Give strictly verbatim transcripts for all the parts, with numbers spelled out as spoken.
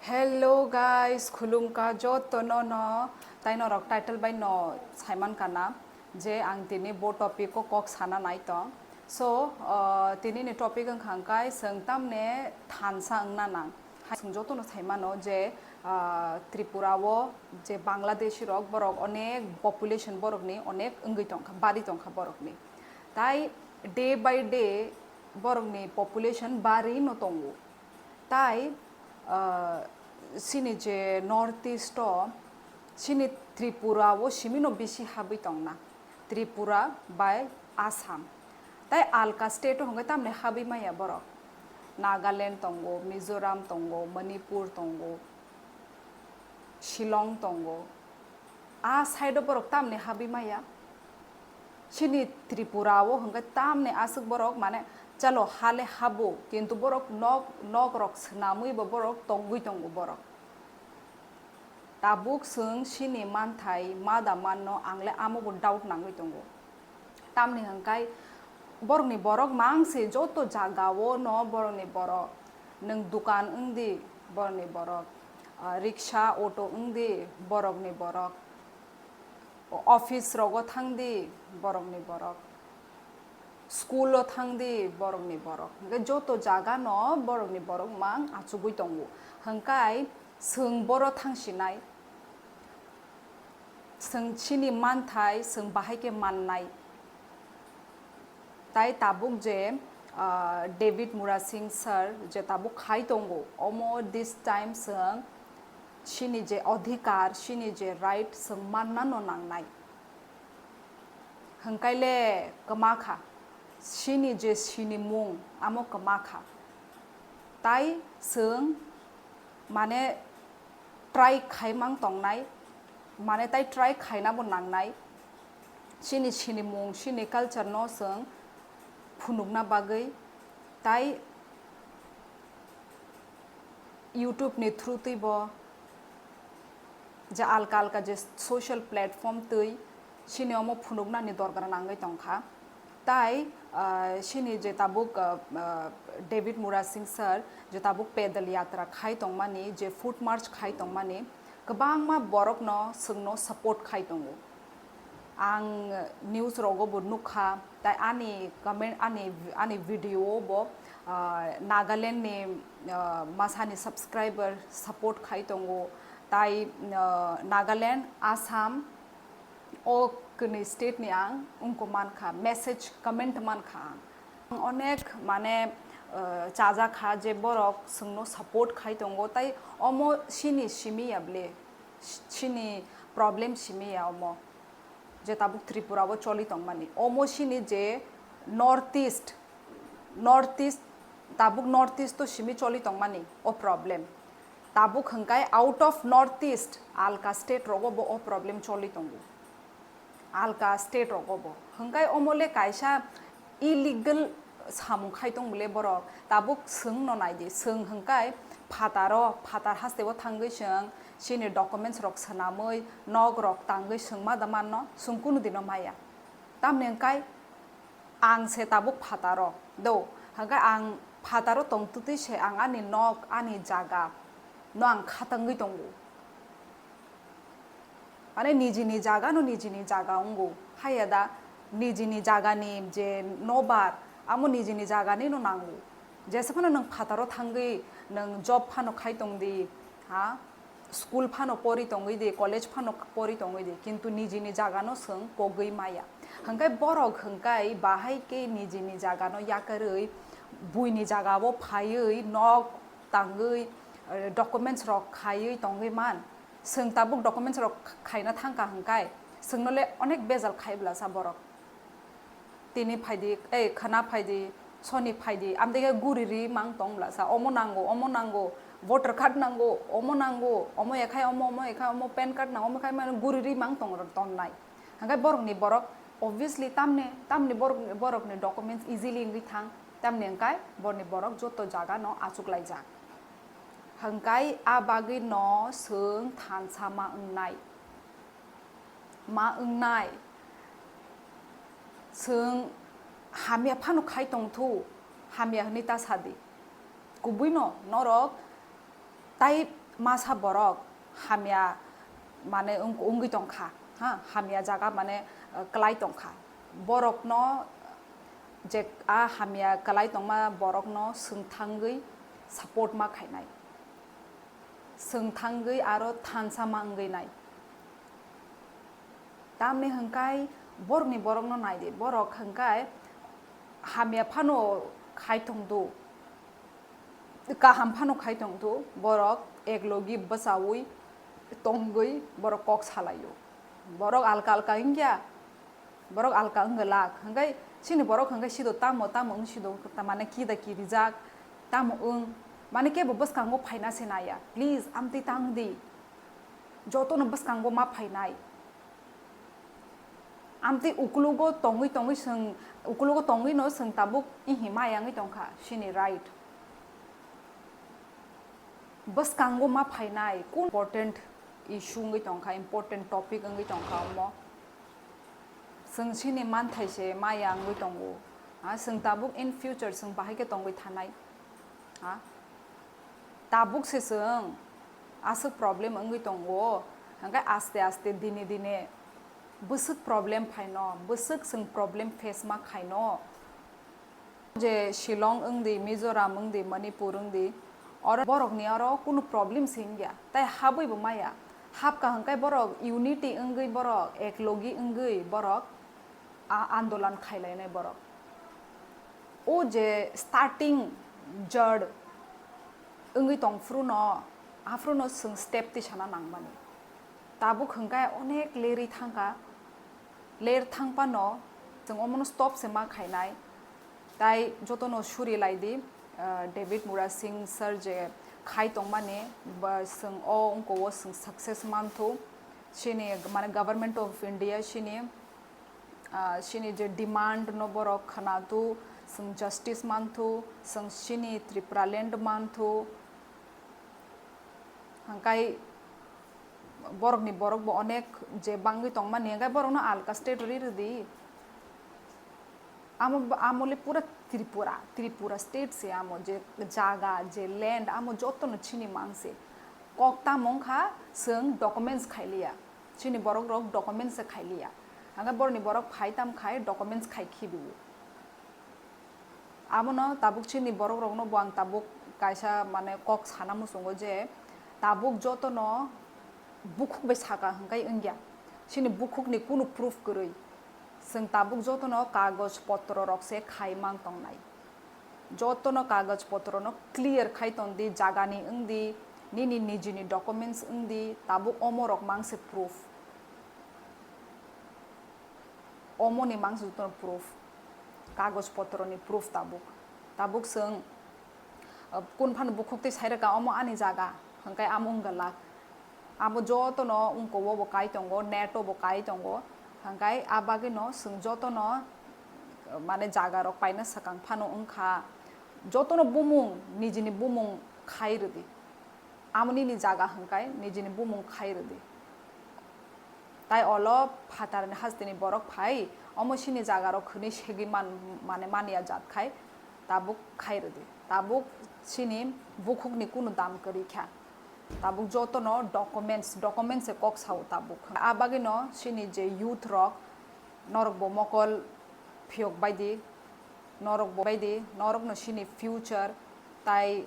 Hello guys, khulumkha jotono no, tai norok title bai no saiman kana je ang tini bo topic o kok sana nai tong. So, uh, tini ni topic wngkha hwnkhe chwng tamne thansa wngna nang. Hai chwng jotono saimano je, uh, Tripura o je Bangladeshi rok borok onek population borok ni onek wngwi tongkha, bari tongkha borok ni. Tai day by day borok ni population bari no tongo. Tai, ah, chini je North East o, chini Tripura o simi no bisi habwi tongna, Tripura bai Assam. Tai alka state o hwnkhe tamni habwi maya borok. Nagaland tongo, Mizoram tongo, Manipur tongo, Shillong tongo. A side o borok tamni habwi maya. Chini Tripura o hwnkhe tamni aswk borok, mane, chalo hale habo, kintu borok nok, nok rok swnamwi bo borok tongwi tongo borok. Tabuk chwng chini manthai ma da manno, ang le amo bo doubt nangwi tongo. Tamni hwnkhe borokni borok mang se joto jaga o no borokni borok. Nwng dukan wng di, borokni borok. Ah, rickshaw, auto wng di, borokni borok. Office rogo thang di, borokni borok. School o thang di, borokni borok. Hwnkhe joto jaga no borokni borok mang achugwi tongo. Hwnkhe chwng boro thang sinai. Chwng chini manthai, chwng bahai khe mannai. Tai tabuk je, ah, David Murasing sir je tabuk khai tongo, omo this time chwng chini je adhikar, chini je right chwng manna no nangnai. Hwnkhe le kwma kha, chini je sinimung amo kwma kha. Tai chwng mane try khaimang tongnai, mane tai try khaina bo nangnai. Chini sinimung, chini culture no chwng phunukna bagwi, tai YouTube ni through twi bo je alka alka je social platform twi chini omo phunuknani dorkar nangwi tongkha. Tai, ah, chini je tabuk, ah, ah, David Murasing sir je tabuk pedal yatra khai tongmani, je foot march khai tongmani, kwbangma borokno chwngno support khai tongo. Ang news rogo bo nukha, tai ani comment, ani, ani video o bo, ah, Nagaland ni, ah, masani subscriber support khai tongo, tai, ah, Nagaland, Assam, o kwnwi state ni ang wngko mankha, message comment mankha ang. Ang onek mane, eh, chajakha je borok chwngno support khai tongo, tai omo chini simi ya ble, chini problem simi ya omo, je tabuk Tripura o choli tongmani. Omo chini je North East, North East, tabuk North East o simi choli tongmani o problem. Tabuk hwnkhe out of North East, alka state rogo bo o problem choli tongo. Alka state rogo bo. Hwnkhe omo le kaisa illegal samung khai tong bole borok. Tabuk chwng no nai di, chwng hwnkhe phataro, phatar haste o thangwi chwng chini documents rok swnamwi, nok rok tangwi chwng ma da manno, chwng kunu dino maya. Tamni hwnkhe ang se tabuk phataro, do, hwnkhe ang phataro tong twtwi se ang ani nok, ani jaga no ang khatangwi tongo. Mane nijini jaga no nijini jaga wngo, haiya da nijini jaga ni je nobar, amo nijini jaga ni no nango. Jesa phano nwng phataro thangwi nwng job phano khai tong di, ha? School phano pori tongwi di, college phano pori tongwi di, kintu nijini jaga no chwng pogwi maya. Hwnkhe borok hwnkhe bahai khe nijini jaga no yakarwi buini jaga o phaiwi nok tangwi, eh, documents rok khaiwi tongwi man. Chwng tabuk documents rok khaina thangkha hwnkhe chwngno le onek bejal khai bwlasa borok. Tini phaidi, ei, khana phaidi, soni phaidi, amtwi khe guri ri mang tong bwlasa, omo nango, omo nango, voter card nango, omo nango, omo ekhai omo, omo ekhai omo, pan card nango, omo khai mano guri ri mang tong, tonnai. Hwnkhe borokni borok, obviously, tamni, tamni borok, borokni documents easily wngwi thang, tamni hwnkhe borokni borok joto jaga no achuklaijak. Hwnkhe a bagwi no chwng thansa ma wngnai. Ma wngnai. Chwng hamya phano khai tong thu, hamya hwnwi ta sa di. Kubui no norok tai Masa borok hamya mane wng-, wngwi tongkha, ha, hamya jaga mane, eh, kwlai tongkha. Borokno je a hamya kwlai tongma borokno swngthangwi support ma khainai, swngthangwi aro thansa ma wngwi nai. Tamni hwnkhe borokni borokno nai di, borok hwnkhe hamya phano khai tongdo, kaham phano khai tongdo, borok eklogi bwchaui tongwi borok kok salaio. Borok alka alka wngya, borok alka wngwlak, hwnkhe chini borok hwnkhe sido tamo tamo wng sido, tamane kida kirijak, tamo wng, mane kebo bwskango phaina se naiya. Please, amtwi tang di, jotono bwskango ma phainai. Amtwi ukulugo tongwi tongwi chwng, ukulugo tongwino chwng tabuk ihi ma yangwi tongkha, chini right. Bwskango ma phainai kun important issue wngwi tongkha, important topic wngwi tongkha omo. Chwng chini manthai se ma yangwi tongo. Ha, chwng tabuk in future chwng bahai khe tongwi thanai. Ha? Tabuk se chwng aswk problem wngwi tongo, hwnkhe aste aste dine dine bwswk problem phaino, bwswk chwng problem face ma khaino. Je Shillong wngdi, Mizoram wngdi, Manipur wngdi, oro borokni oro kunu problem se wngya, tai habwi bo maya. Habka hwnkhe borok unity wngwi, borok eklogi wngwi borok a andolan khailainai borok. O je starting jad wngwi tongphruno, aphruno chwng step tisana nangmani. Tabuk hwnkhe onek leri thangkha, ler thangphano chwng omono stop se ma khainai. Tai jotono suri lai di, ah, David Murasing sir je khai tongmani, ba chwng o wngko o chwng success manthu. Chini, mane, Government of India chini, ah, chini je demand no borok khwna tu, chwng justice manthu, chwng chini Tripura land manthu. Hwnkhe borokni borok bo onek je bangwi tongmani, hwnkhe borokno alka state ri rwdi. Amo, amo le pura Tripura, Tripura state se amo, je jaga, je land, amo jotono chini mang se. Kok tamo wngkha chwng documents khailiya. Chini borok rok documents se khailiya. Hwnkhe borokni borok phai tam khai documents khai khibiwi. Abono tabuk chini borok rokno bo ang tabuk kaisa mane kok sana muchungo je tabuk jotono bukhuk bai saka hwnkhe wngya. Chini bukhukni kunu proof kwrwi. Chwng tabuk jotono kagoj potro rok se khai mang tongnai. Jotono kagoj potro no clear khai ton di, jagani wng di, nini nijini documents wng di, tabuk omo rok mang se proof. Omoni mang se jotono proof. Kagoj potro ni proof tabuk. Tabuk chwng, uh, kun phano bukhuk twi sai rwkha, omo ani jaga, hwnkhe amo wng glak. Abo jotono wngko o bo kai tongo, net o bo kai tongo. Hwnkhe a bagwino chwng jotono, uh, mane jaga rok paina swkang phano wngkha. Jotono bumung, nijini bumung khai rwdi. Amo nini jaga hwnkhe nijini bumung khai rwdi. Tai olo phatarni hasteni borok phai, omo chini jaga rok hwnwi segwi man, mane manya jat khai, tabuk khai rwdi. Tabuk chini bukhukni kunu dam kwrwi kha. Tabuk jotono documents, documents se kok sao tabuk. A bagwino chini je youth rok, norok bo mokol phiyok baidi, norok bo baidi, norokno chini future, tai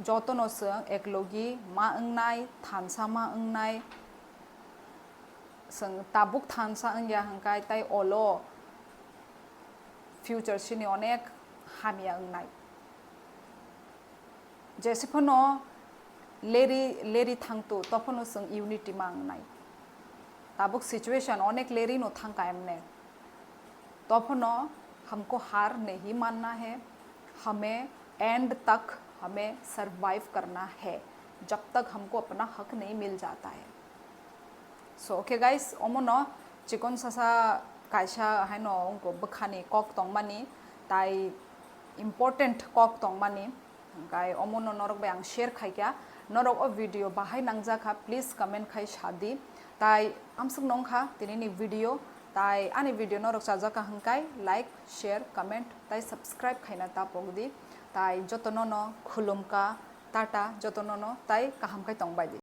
jotono chwng eklogi ma wngnai, thansa ma wngnai, chwng tabuk thansa wngya hwnkhe tai olo future chini onek hamya wngnai. Jesi phano leri, leri thangtu, tophano chwng unity ma wngnai. Tabuk situation onek leri no thangka emne. Tophano हमको हार नहीं मानना है, हमें end तक हमें survive करना है, जब तक हमको अपना हक नहीं मिल जाता है। So, okay guys, omono chikon sasa kaisa haino wngko bwkhani kok tongmani, tai important kok tongmani, hwnkhe omono norok bai ang share khaikha. Norok o video bahai nangjak kha, please comment khai sadi. Tai amsuk nongkha tinini video, tai ani video norok chajak kha hwnkhe like, share, comment tai subscribe khaina ta pokdi. Tai jotono no khulumkha. Tata jotono no tai kaham khe tongbai di.